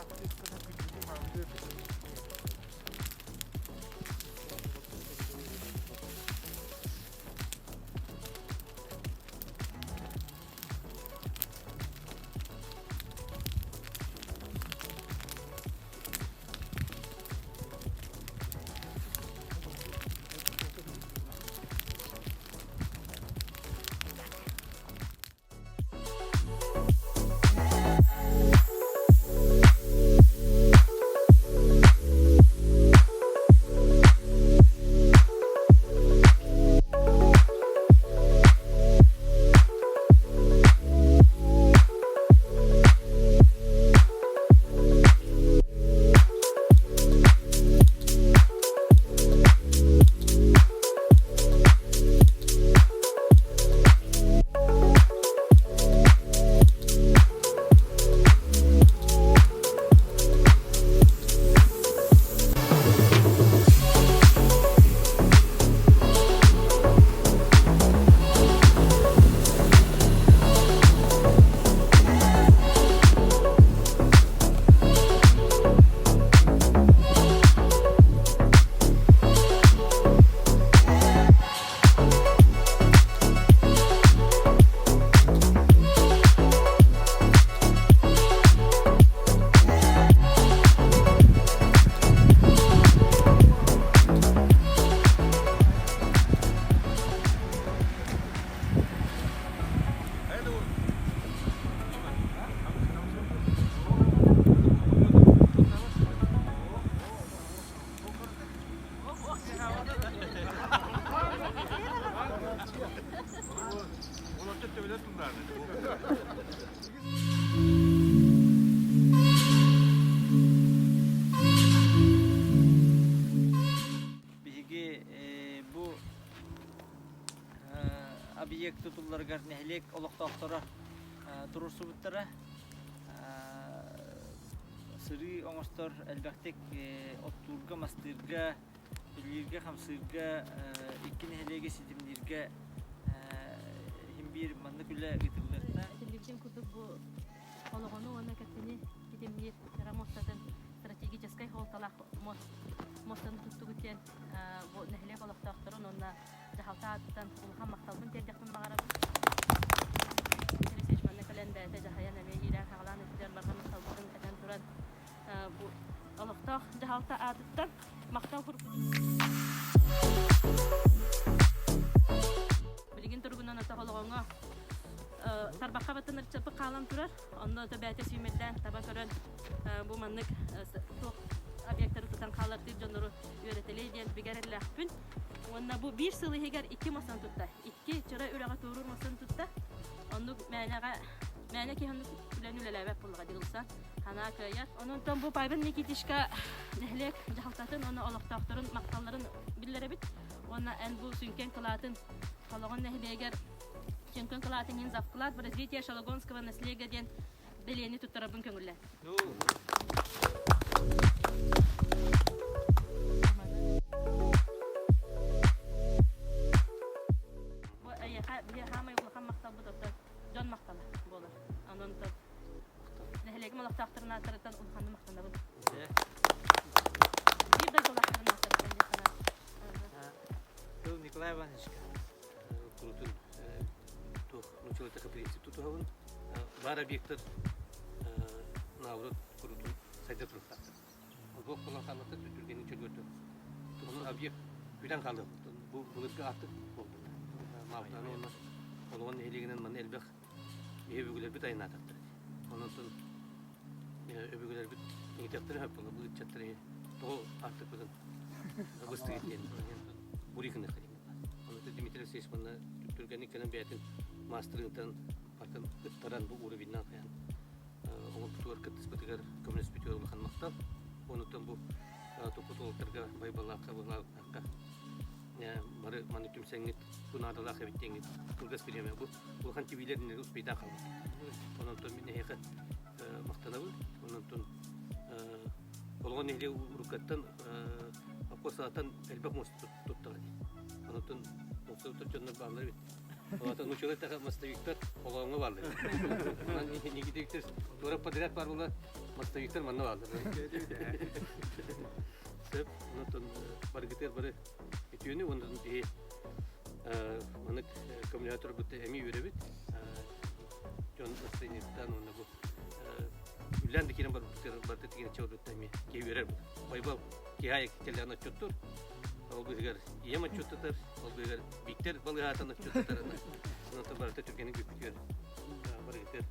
артыысканы күндүтү маанылыы Биһиги бу объект тутулларыгар нэһилиэк олохтоохторо туруорсубуттара. Сырыы оҥостор элбэхтик оттуурга, мастыырга, үлэлииргэ-хамсыырга, икки нэһилиэги ситимнииргэ иһин биир маннык үлэ ыытыллыахта. Этиллибитин курдук бу олоҕону уонна кэпсэни ситимниир кыра муостатын стратегическай суолталаах муостаны туттубут диэн бу нэһилиэк олохтоохторун уонна дьаһалта аатыттан улахан махталбын тиэрдиэхпин баҕарабын. Алексеевич манна кэлэн бэйэтэ дьаһайан эмиэ иилээн-саҕалаан ыытыгар барҕа махталбытын этэн туран бу олохтоох дьаһалта аатыттан махтал Билигин туругунан ата олоҕоҥо тарбахха баттанар чапы хаалан турар. Онно ото бэйэтэ сүүмэрдээн таба көрөн бу маннык туох объектары тутан хаалартыыр дьоннору үөрэтэлиэ диэн бигэ эрэллээхпин. Уонна бу биир сыл иһигэр икки мостан тутта. Икки чыра үрэҕи туоруур мостан тутта. Оннук мээнэҕэ мээнэ киһи оннук үлэни үлэлээбэт буоллаҕа дигылса ханаа кыайар. Онон бу Павел Никитичка нэһилиэк дьаһалтатын уонна олохтоохторун махталларын биллэрэбит. Уонна эн бу сүҥкэн кылаатын Шологон нэһилиэгэр сүҥкэн кылаатын иһин за вклад в развитие Шологонского наследия диэн бэлиэни туттарарбын көҥүллээ. Бу эйиэхэ биһи хаамай улахан махталбыт оттон дьон махтала буолар. Онон нэһилиэгим олохтоохторун ааттарыттан улаханнык махтанабын. Биир дойдулаахтарын ааттарыттан диэн санаа. Тыл Николай Ивановичка курутун туох нучалата принцип тутуһабын. Баар объектар наоборот курутун сайда туруктаахтар. Бу буолан хааллахта түргэнник чөлгөртө. Онон объект күлэн хаалыах. Бу былыргы ааттык буолбут. Маалтааны уонна Олоҕон нэһилиэгинэн манна элбэх биһи өбүгэлэрбит айаннаатахтар. Онон өбүгэлэрбит иҥитэхтэрэ хөп буолла бу ыччаттар тоҕо ааттыкпытын быстыгыт диэн бурикыныхха диэн Ону Дмитрий Алексеевич манна түргэнник кэлэн бэйэтин маастарыытын атын ыттаран бу уровеньнан хайан оҥорбутугар кыттыспытыгар көмөлөспүтүгэр улахан махтал. Онуттан бу туппут уолаттарга Байбалаахха, Былаахха бары маны түмсэҥҥит бу наадалаах эбит диэҥҥит кылгас бириэмэ бу улахан тибиилэр иннигэр успейдаан хаалбыт. Онон мин эһиэхэ махтанабын. Онон Олоҕон нэһилиэк уруккаттан обкуосаҕаттан элбэх муоста туттаҕа дии. Онон муоста туттар дьоннор бааллар эбит. Олоотон нучалар таха мостовиктар олооҥҥо бааллар. Онон Никита Викторович туора подряд баар буолла. Мастовиктар манна бааллар. Сөп, онтон баргытыгар бары үтүөнү уонна биһи маннык көмөлөһө турбут эмиэ үөрэбит. Дьон настроениеттан уонна бу үллээн да киирэн барбыттар барыта тигинэччи барбыттар эмиэ киһи үөрэр. Байбал киһи аайы кэллэҕинэ отчуттур. Ол быыһыгар ийэм отчуттатар, ол быыһыгар Бииктэр балыыһаатан отчуттатар. Онтон барыта түргэнник бүппүтүгэр барыгытыгар.